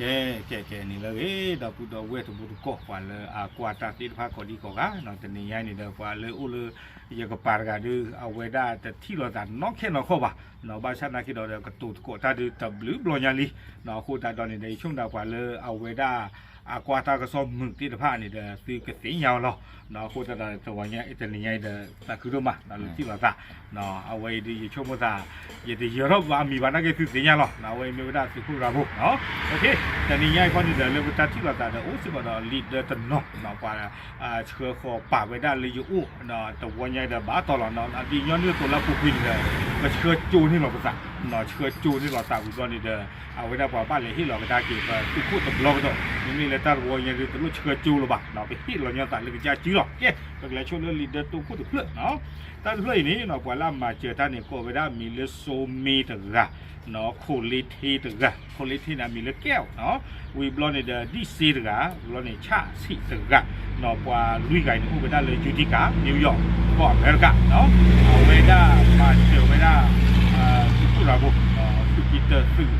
ကဲ ကဲ ကဲ န့ၣ်လၢအဂ့ၤ ဒီပုၢ်ဒီဝဲၢ်တံၤသကိး ပှၤလၢအကွၢ်တၢ်သ့ၣ်တဖၣ်ကိးဒံကိးဂၤနီၤ, တနံၤညါအံၤန့ၣ်ဒီး ပှၤလၢအိၣ်လၢယကပၤတဂၤဒီး အဝဲဒၣ်တထံၣ်လိာ်သးနီခဲနီၣ်ခီဘၣ်နီၤ, ဘၣ်ဆၣ်သနာ်က့ဒီး ကတိၤသကိးတၢ်ဒုးတဘျုးဘျီညါလံနီၤ, အဃိသတးဒီးန့ၣ်ဒီး ယဆိကမိၣ်ဒၣ်ပှၤလၢအဝဲဒၣ် အကွၢ်တၢ်ကစီၣ်မုာ်သ့ၣ်တဖၣ်န့ၣ်ဒီး သုကသ့ၣ်ညါအီၤလီၤ. အဃိသတးဒီး တဝီညါ တနံၤညါအံၤဒီး သးခုဒိၣ်မး လၢထံၣ်လိာ်သး အဝဲအံၤဒုး ယဆိကမိၣ်သး ယတယၢၤထီၣ်ဘၣ်အမံၤဘၣ်နာ်က့ သုသ့ၣ်ညါလီၤ. အဝဲအံၤမ့ၢ်ဝဲဒၣ်သုးခိၣ်ရၤဘိ တနံၤညါအံၤခီန့ၣ်ဒီး လၢပတၢ်ထံၣ်လိာ်သးဒီး အိၣ်စ့ၢ်ကီးဒီး leader တနီၤ ပှၤဆှၢဃီၤပာ်ဝဲဒၣ်လၢယအိၣ် တဝီညါအံၤဒီး ဘၣ်တီလီၤနီၤ, ဒ်ညီနုၢ်သိးလၢအပူၤကွံာ်န့ၣ်ဒီး ပဆှၢကၠိန့ၢ်လီၤပသး, ဆှၢကၠိန့ၢ်လီၤသးဝံၤဘျီန့ၣ်ဒီး အဝဲဒၣ်ပှၤဘၣ်လဲၤဟ့ၣ်လီၤကဒါက့ၤ ပသုးခိၣ်တဘျီကဒီး, မ့မ့ၢ်လၢတၢ်တဝီညါဒုး တလိၣ်ဆှၢကၠိလၢၤဘၣ်, ပဟ့ၣ်လီၤညီသးလၢကစၢ်စုလီၤ. ကဲ ပကလဲၤဆိလၢ leader တိခိၣ်တဖျၢၣ်နီၤ, တၢ်တဖျၢၣ်အံၤန့ၣ် ပှၤလၢအမၤစၢၤတၢ်န့ၣ် ကိးဝဲဒၣ်မံၤလၢ စိမ့တဂၤ ခိးလ့ထ့တဂၤ, ခိးလ့ထ့န့ၣ် အမံၤလၢကဲအီၤနီၤ, ဝံၤဘျီန့ၣ်ဒီး ဒံၣ်စ့တဂၤ, ဘျီန့ၣ် ဆၣ်ဆံးတဂၤနီၤ, ပှၤလွံၢ်ဂၤအံၤန့ၣ် အိၣ်ဝဲဒၣ်လၢ Utica, New York ကီၢ်အမဲရကၤနီၤ, အဝဲဒၣ်မၤစၢၤဝဲဒၣ် သုးခိၣ်ရၤဘိ သုးက့တၢသုး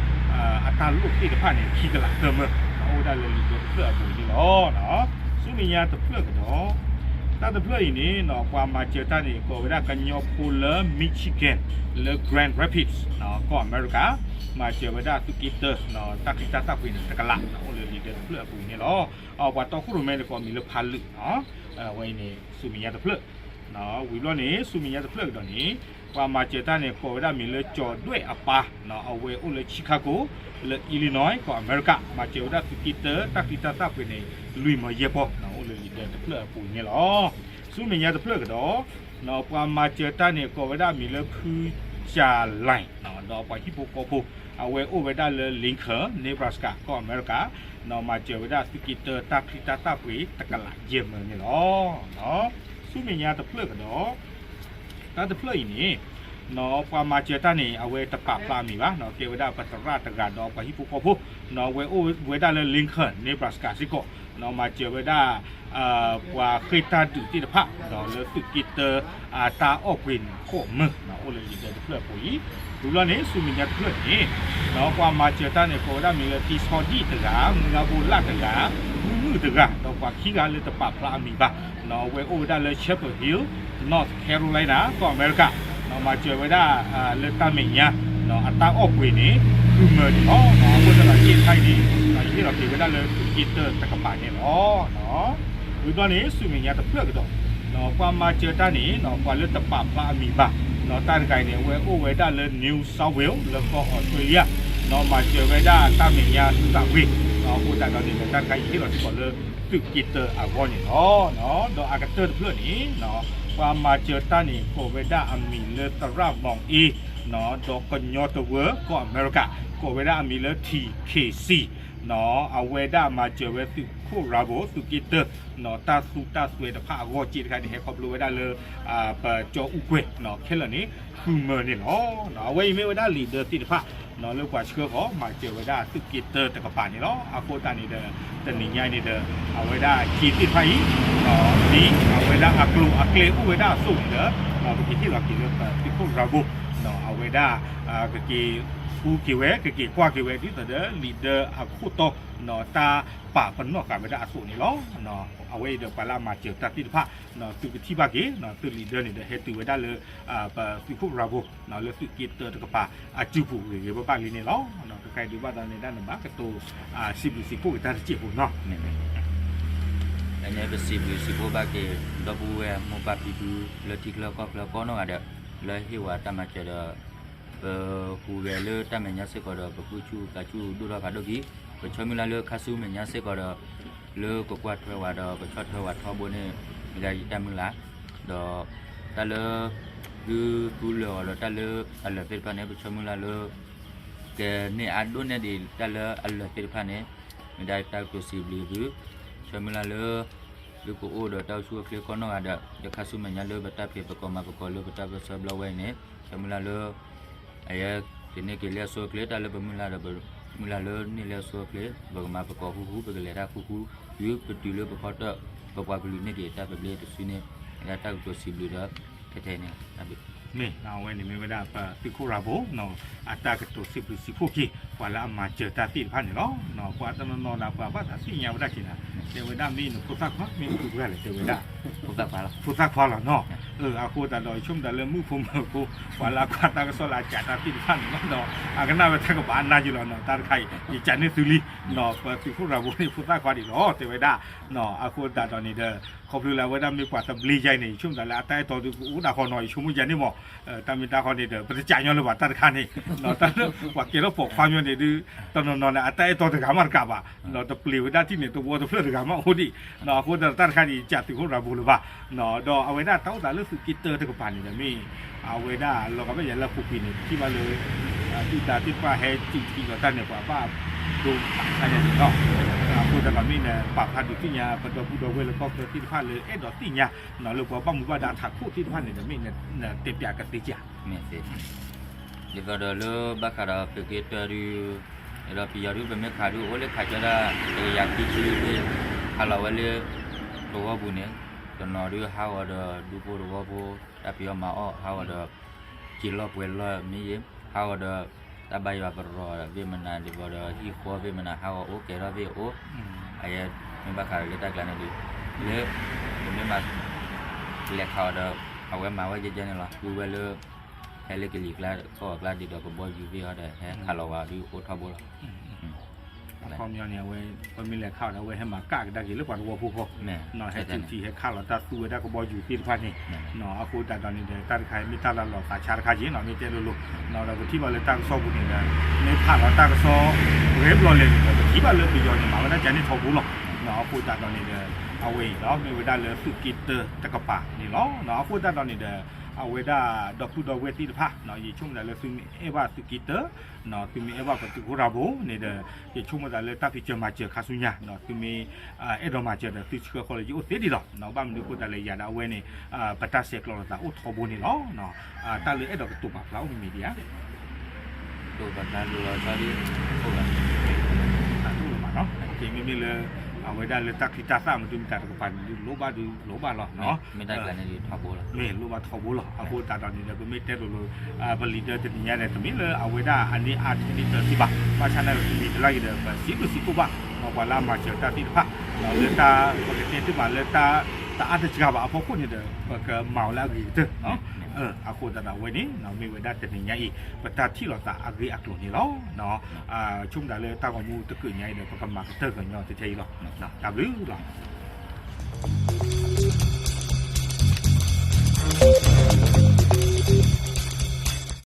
အတၢ်လိၣ်သ့ၣ်တဖၣ်န့ၣ် ခံကလးသၢမၢ, အိၣ်ဝဲဒၣ်လၢ leader တဖျၢၣ်အပူၤန့ၣ်လီၤ. ဆူမဲာ်ညါတဖျၢၣ်ကဒီး တၢ်တဖျၢၣ်အံၤန့ၣ် ပှၤမၤစၢၤတၢ်န့ၣ် ကိးဝဲဒၣ်ကညီဖိလၢ Michigan လၢ Grand Rapids ကီၢ်အမဲရကၤ, မၤစၢၤဝဲဒၣ်သုးက့တၢ တၢ်ချံတၢ်သၣ်ပှ့ၤန့ၣ် တကလး အိၣ်လၢ leader တဖျၢၣ်အပူၤန့ၣ်လီၤ. အပှၤတီခိၣ်ရိၣ်မဲန့ၣ် ကိးမံၤလၢဖးလုး, အဝဲအံၤန့ၣ် ဆူမဲာ်ညါတဖျၢၣ် ဝံၤဘျီန့ၣ် ဆူမဲာ်ညါတဖျၢၣ်ကဒီးန့ၣ် ပှၤမၤစၢၤတၢ်န့ၣ် ကိးဝဲဒၣ်မံၤလၢကၠီၤဒွဲၣ်အပၢ်, အဝဲအိၣ်လၢ Chicago လၢ Illinois ကီၢ်အမဲရကၤ, မၤစၢၤဝဲဒၣ်သုးက့တၢ တၢ်ချံတၢ်သၣ်ပှ့ၤန့ၣ် လွံၢ်မၢယဲၢ်ပီၢ်, အိၣ်လၢ leader တဖျၢၣ်အပူၤန့ၣ်လီၤ. ဆူမဲာ်ညါတဖျၢၣ်ကဒီး ပှၤမၤစၢၤတၢ်န့ၣ် ကိးဝဲဒၣ်မံၤလၢဖုကၠၤလဲၣ် ဒီးပှၤဟံၣ်ဖိဃီဖိ, အဝဲအိၣ်ဝဲဒၣ်လၢ Lincoln, Nebraska ကီၢ်အမဲရကၤ, မၤစၢၤဝဲဒၣ်သုးက့တၢ တၢ်ချံတၢ်သၣ်ပှ့ၤ တကလးယဲၢ်မၢန့ၣ်လီၤ. ဆူမဲာ်ညါတဖျၢၣ်ကဒီး တၢ်တဖျၢၣ်အံၤန့ၣ် ပှၤမၤစၢၤတၢ်န့ၣ် အဝဲတပာ်ဖျါအမံၤဘၣ်, ကဲဝဲဒၣ်ပသရၣ်တဂၤဒီးပှၤဟံၣ်ဖိဃီဖိ, အဝဲအိၣ်ဝဲဒၣ်လၢ Lincoln, Nebraska စ့ၢ်ကီး, မၤစၢၤဝဲဒၣ် ပှၤဃ့ၢ်တၢ်ဒုးသ့ၣ်တဖၣ် လၢသုးက့တၢ အတၢ်အီၣ်ပှ့ၤန့ၣ် ဃိးမၢ, အိၣ်လၢ leader တဖျၢၣ်အပူၤအံၤ, ဝံၤဘျီန့ၣ် ဆူမဲာ်ညါတဖျၢၣ်န့ၣ် ပှၤမၤစၢၤတၢ်န့ၣ် ကိးဝဲဒၣ်မံၤလၢ တံဆီဒံၣ်တဂၤ, မုၢ်အါဘိလၣ်တဂၤ, မုၢ်မုၣ်တဂၤ ဒီးပှၤခံဂၤလၢတပာ်ဖျါအမံၤဘၣ်, အဝဲအိၣ်ဝဲဒၣ်လၢ Chapel Hill, North Carolina ကီၢ်အမဲရကၤ, မၤစၢၤဝဲဒၣ် လၢတၢ်မဲာ်ညါ အတၢ်အီၣ်ပှ့ၤန့ၣ် ဃုမၢန့ၣ်လီၤ. အဃိသတးဒီး က့ၢ်တခါအံၤန့ၣ် ယဟ့ၣ်လီၤက့ၤဝဲဒၣ်လၢသုးက့တၢတကပၤန့ၣ်လီၤ. ဝံၤဘျီန့ၣ် ဆူမဲာ်ညါတဖျၢၣ်ကဒီး ပှၤမၤစၢၤတၢ်န့ၣ် ပှၤလၢတပာ်ဖျါအမံၤဘၣ်, တၢ်တဂၤအံၤန့ၣ် အဝဲအိၣ်ဝဲဒၣ်လၢ New South Wales လၢကီၢ်အီးစထြ့လယါ, မၤစၢၤဝဲဒၣ်တၢ်မဲာ်ညါသုးသးဝ့ၤ, အဃိသတးဒီးန့ၣ် တၢ်တခါအံၤယဟ့ၣ်လီၤစ့ၢ်ကီးလၢသုးက့တၢအဂီၢ်န့ၣ်လီၤ. ဒီးအကတၢၢ်တဖျၢၣ်န့ၣ် ပှၤမၤစၢၤတၢ်န့ၣ် ကိးဝဲဒၣ်အမံၤလၢသရၣ်မီၤအ့, ဒီးကညီတဝၢကီၢ်အမဲရကၤ, ကိးဝဲဒၣ်အမံၤလၢ ထံၣ်ခ့ၣ်စံၣ်, အဝဲဒၣ်မၤစၢၤဝဲသုးခိၣ်ရၤဘိ သုးက့တၢ တၢ်သူတၢ်စွဲတဖၣ်အဂီၢ်က့ၢ်တခါန့ၣ် ဟဲခီဖျိဝဲဒၣ်လၢ ပကၠီအူကွဲၤခဲလၢာ်န့ၣ် ဃုမၢန့ၣ်လီၤ. အဝဲအံၤမ့ၢ်ဝဲဒၣ် leader သ့ၣ်တဖၣ် လၢပှၤဆှၢဃီၤမၤစၢၤဝဲဒၣ်သုးက့တၢတကပၤန့ၣ်လီၤ. အဃိသတးန့ၣ်ဒီး တနံၤညါအံၤန့ၣ်ဒီး အဝဲဒၣ်က့ၢ်သ့ၣ်တဖၣ်အံၤ ဒ်အဝဲဒၣ်အကျိၤအကျဲအိၣ်ဝဲဒၣ်အသိးန့ၣ်ဒီး ပကဟ့ၣ်လီၤက့ၤလၢပသုးခိၣ်ရၤဘိ အဝဲဒၣ် ကက့ၤဃုက့ၤဝဲ ကက့ၤကွၢ်က့ၤဝဲ ဒ်သိးဒီး leader အခိၣ်တီ တၢ်ပာ်ပနီၣ်ဃာ်ဝဲဒၣ်အသိးန့ၣ်လီၤ. အဝဲအံၤဒီးပှၤလၢအမၤစၢၤတၢ်သ့ၣ်တဖၣ် သုကထံၣ်ဘၣ်က့ၤ သုး leader န့ၣ်ဒီး ဟဲတုၤဝဲဒၣ်လၢ ပသုးခိၣ်ရၤဘိ လၢသုးက့တၢတကပၤ အစုပူၤဂ့ၤဂ့ၤဘၣ်ဘၣ်လံန့ၣ်လီၤ. တခါအံၤဒုးဘၣ်သးန့ၣ်ဒၣ်နဘၣ်ကတိၤ စံးဘျုးစံးဖှိၣ်က့ၤတၢ်တစဲးဖိနီၤ. န့ၣ် ပစံးဘျုးစံးဖှိၣ်ဘၣ်က့ၤ ဒီပုၢ်ဝဲၢ်မိၢ်ပၢ်ဖံဖု လၢထံချၢကီၢ်ချၢကိးနီၢ်ဂၤဒဲး လၢဟ့ၣ်ဝဲတၢ်မၤစၢၤဒီး ပဟူးဂဲၤလၢတၢ်မဲာ်ညါစ့ၢ်ကီးဒီး ပကူၣ်ဆူၣ်သးဆူၣ်ဒိၣ်ထီၣ်ဖးဒိၣ်က့ၤ ပဆၢမုၢ်လၢ်လၢခါဆူမဲာ်ညါစ့ၢ်ကီးဒီး လၢကကွၢ်ထွဲဝဲဒီး ကဆီၣ်ထွဲဝဲထီဘိန့ၣ် မ့ၢ်ဒၣ်ယတၢ်မုၢ်လၢ် ဒီး တၢ်လၢ ဒုးသူလၢာ်အီၤဒီးတၢ်လၢအလၢာ်သ့ၣ်တဖၣ်န့ၣ် ပဆၢမုၢ်လၢ်လၢ ကန့ၢ်အါဒိၣ်န့ၢ်ဒံး တၢ်လၢအလၢာ်သ့ၣ်တဖၣ်န့ၣ် မ့ၢ်ဒၣ်တၢ်ကတိၤစံးဘျုးသု ဆၢမုၢ်လၢ်လၢ သုကအိၣ်ဒီးတၢ်အိၣ်ဆူၣ်အိၣ်ချ့ကိးနီၢ်ဂၤဒဲး လၢခါဆူမဲာ်ညါလၢပတၢ်ဖံးပကီၢ်မၤပကီၢ်လၢပတၢ်ပၢဆှၢဘျီဝဲအံၤန့ၣ် ဆၢမုၢ်လၢ်လၢ အယဲ ကန့ၢ်က့ၤလၢအဆိအချ့ တၢ်လၢပမုၢ်လၢ်ဒီး ပမုၢ်လၢ်လၢန့ၢ်လၢအဆိအချ့ ပကမၤပကီၢ်ဃူဃူ ပကလဲၤတၢ်ဃူဃူ တုၤပတုၤလၢပဖီတၢၣ် ပပှၤကလုာ်န့ၢ်က့ၤတၢ်သဘျ့တစုန့ၣ် မ့ၢ်ဒၣ်တၢ်ကတိၤစံးဘျုးဒီး ထဲထဲန့ၣ် တၢ်ဘျုး မ့ၢ်အဝဲန့ၣ်မ့ၢ်ဝဲဒၣ်ပသုးခိၣ်ရၤဘိ အတၢ်ကတိၤစံးဘျုးစံးဖှိၣ်က့ၤ ပှၤလၢအမၤစၢၤတၢ်သ့ၣ်တဖၣ်န့ၣ်လီၤ. ပှၤတနီၤနီၤဒီးပှၤဘၣ်သးသ့ၣ်ညါဝဲဒၣ်က့ၤနၤ တဲဝဲဒၣ်မ့ၢ်နဖိသၣ်ခွါ မ့ၢ်နဖိခွါလဲၣ် တဲဝဲဒၣ် ဖိသၣ်ခွါလီၤနီၤ. အဃိသတးဒီး ယဆိကမိၣ်တၢ်လၢမုၣ်ဖိမုၣ်ဖိ ပှၤလၢအကွၢ်တၢ်ကစီၣ်လၢအကးတၢ်သ့ၣ်တဖၣ်န့ၣ်လီၤဒီး အကနၣ်ဝဲတၢ်ကဘၣ်အနၢ်ယလီၤနီၤ တၢ်တခါအံၤ ယကးန့ၢ်သုလံ ပသုးခိၣ်ရၤဘိန့ၣ် ဖိသၣ်ခွါဒံးလီၤ တဲဝဲဒၣ်. အဃိသတးဒီးန့ၣ်ဒီး ခီဖျိလၢအဝဲဒၣ်မ့ၢ်ပှၤသဘျ့ယါအံၤန့ၣ် ယဆိကမိၣ်တၢ်လၢအတၢ်အဲၣ်တီဒုးကအိၣ်ဒၣ်ဃီနီၤ ယဆိကမိၣ်ယါန့ၣ်မး တၢ်မ့ၢ်တၢ်ဃီန့ၣ်ဒီး ပတကးညီလၢၤဘၣ်တၢ်တခါန့ၣ် တၢ်လၢပှၤကဲထီၣ်ပိာ်ခွါမ့ၢ်န့ၣ်ဒုး တနီၤနီၤန့ၣ် အတၢ်အဲၣ်တီတဂၤမးတကးဘၣ် ဒီးတပျ့ၤဝဲဒၣ်ထံၣ်န့ၣ် တဝီတဖျၢၣ်တဂၤမးအိၣ်ဒံး အဃိသတးတၢ်တခါန့ၣ် ယကးသုးခိၣ်ရၤဘိလၢၤဘၣ် ဒီးအဝဲဒၣ်တၢ်အိၣ်သးလၢသုးက့တၢတကပၤန့ၣ်ဒီးမ့ၢ် အဝဲဒၣ်လီၤဂာ်ဘၣ်ယၤလၢအပူၤကွံာ်န့ၣ် ပထံၣ်ဘၣ်လၢ ဒုၣ်ဒါသ့ၣ်တဖၣ်ဟဲစံၣ်ထံလီၤတၢ်န့ၣ် ပှၤဘၣ်ဒိပာ်ခါညါန့ၣ်လီၤ. အဃိသတးဒီးမ့ၢ်နပာ်ဖျါဒုးသ့ၣ်ညါ ပဒီပုၢ်ဒီဝဲၢ်လၢကီၢ်ချၢသ့ၣ်တဖၣ်လၢအဲၣ်ဒိးသ့ၣ်ညါ လၢပှၤဘၣ်မူဘၣ်ဒါထးခိၣ်သ့ၣ်တဖၣ်န့ၣ်ဒီး မ့ၢ်နတဲပၠးကသ့ဧါ မ့ၢ်သ့ ဒ်သိးဒီးလၢဘၣ်ဃးဒီးသုးက့တၢဒုး ဒီးပယီၤဒုး ပမ့ၢ်ခးဒုး အိၣ်လၢခးကၢဒၣ် တကယၤခံဆံ ခးလီၤဝဲလၢ သဝီပူၤန့ၣ် တနီၤဒုးဟးဂီၤဒီးဒူဖိသဝီဖိ တၢ်ပယီၤမၤအီၣ် ဟးဂီၤဒီး က့ၤလီၢ်ပှဲၤလီၢ်မ့ၢ်ဂ့ၤ ဟးဂီၤဒီး တၢ်ဘါယွၤပရီၤဒီး မ့ၢ်မနုၤဒ်သိးဒီး ဟံၣ်ဃီမ့ၢ်မနုၤ ဟးဂီၤအိၣ်ကဲထီၣ်သ့ၣ်အိၣ် အယဲမ့ၢ်ဘၣ်ဃးဒီးလၢတၢ်ကျါန့ၣ်ဒုး လၢ ပမ့ၢ်မၤ လဲၤခးအီၤဒီး အဝဲမၤဝဲယဲယဲန့ၣ်လီၤ ဃုဝဲလၢ ဟဲလၢကလံၤကျါ ကီၢ်အကျါဒ်ဒီးကဘီယူၤသ့ၣ်အီၤဒီး ဟဲခးလီၤဝဲဒုးအိၣ်ထီဘိလီၤ. အခီပညီန့ၣ် အဝဲ ပမ့ၢ်လဲၤခးအီၤဒီး အဝဲဟဲမၤကၣ်ကဒါက့ၤလၢပှၤသဝီဖိဃီ ဟဲစံၣ်ထံ ဟဲခးလီၤတၢ်သူဝဲဒၣ်ကဘီယူၤသ့ၣ်တဖၣ်န့ၣ် အဃိသတးဒီးန့ၣ်ဒီး တၢ်တခါအံၤမ့ၢ်တၢ်လၢလီၤသးဆါတခါက့ၤနီၤ မ့ၢ်တဲလိၤလိၤ ဒီးပထံၣ်ဘၣ်လၢတၢ်ကစီၣ်ပူၤန့ၣ်ဒီး မ့ၢ်ဖးလီၤတၢ်ကစီၣ် ဂဲၤဘျီလဲၣ်န့ၣ်ဒီး ပထံၣ်ဘၣ်လၢပယီၤန့ၣ် မၤဝဲဒၣ်ကန့ၣ်ထီဘိလီၤ. အဃိသတးဒီးန့ၣ်ဒီး အဝဲအံၤဒီး မ့ၢ်ဝဲဒၣ်လၢသုးက့တၢတကပၤန့ၣ်လီၤ. အဃိသတးဒီးန့ၣ်ဒီး အဝဲဒၣ်ဒီပုၢ်ဒီဝဲၢ်သ့ၣ်တဖၣ် ယဆိကမိၣ်သးလၢသုမ့ၢ်အဲၣ်ဘၣ်သုးက့တၢ သုမ့ၢ်အဲၣ်ဘၣ်ပသုးခိၣ်ရၤဘိန့ၣ်ဒီး ယဆိကမိၣ်သးလၢတၢ်ဖံးစၢၤမၤစၢၤခါဆူညါ သုမ့ၢ် အဲၣ်ဒိးမၤစၢၤဒီး သုဆှၢဃီလၢယအိၣ်သ့ဒံးလီၤ. ဘၣ်မနုၤအဃိသတးလဲၣ် ယၤဒီးအဝဲန့ၣ် ပတၢ်ဆဲးကျိးလိာ်သးအိၣ်ထီဘိန့ၣ်လီၤ. တၢ်လၢအဲၣ်ဒိးကတိၤပာ်ဖျါအိၣ်မ့ၢ်မ့ၢ်ဒံးဧါ တအိၣ်ဘၣ်လီၤ မ့မ့ၢ်လၢ အဝဲဒၣ်လၢတၢ်ချံတၢ်သၣ်မနုၤမတၤတကပၤန့ၣ် လိၣ်ဘၣ်ဒုးလိၣ်ဘၣ်လီၤ. မ့ၢ်လိၣ်ဘၣ်ထီဘိလီၤ. အဃိသတးဒီးန့ၣ်ဒီး ပမ့ၢ်တဲလိၤလိၤ ပလံာ်ဒၢတနံၤညါန့ၣ် တမ့ၢ်လၢအဝဲဒၣ်အန့ၢ်အါထဲန့ၢ်တၢ်စံးဘၣ် ဘၣ်ဆၣ်နာ်က့ တမံၤတလၢ်က့ၤဒီး ပစံးဘျုးစံးဖှိၣ်ဘၣ် ပှၤလၢအမၤစၢၤတၢ်သ့ၣ်တဖၣ် လၢတၢ် ပကတဲတ့ၢ်ဘၣ်လၢတၢ် တအါတစှၤဘၣ်အဖီခိၣ်န့ၣ်ဒီး ပကမၤအီၤလၢအဂ့ၤကတၢၢ် အဃိသတးဒီးအဝဲန့ၣ် မ့ၢ်ဝဲဒၣ်တနံၤညါအံၤ ပတၢ်ထံၣ်လိာ်သးအဂ့ၢ်အကျိၤန့ၣ်လီၤ. ဆိကမိၣ်သးလၢတၢ်ဂီၤမူတကုးညါအံၤဒီး ပကမၤကတၢၢ်ကညီတထဲအံၤလီၤ. တၢ်ဘျုးလီၤ.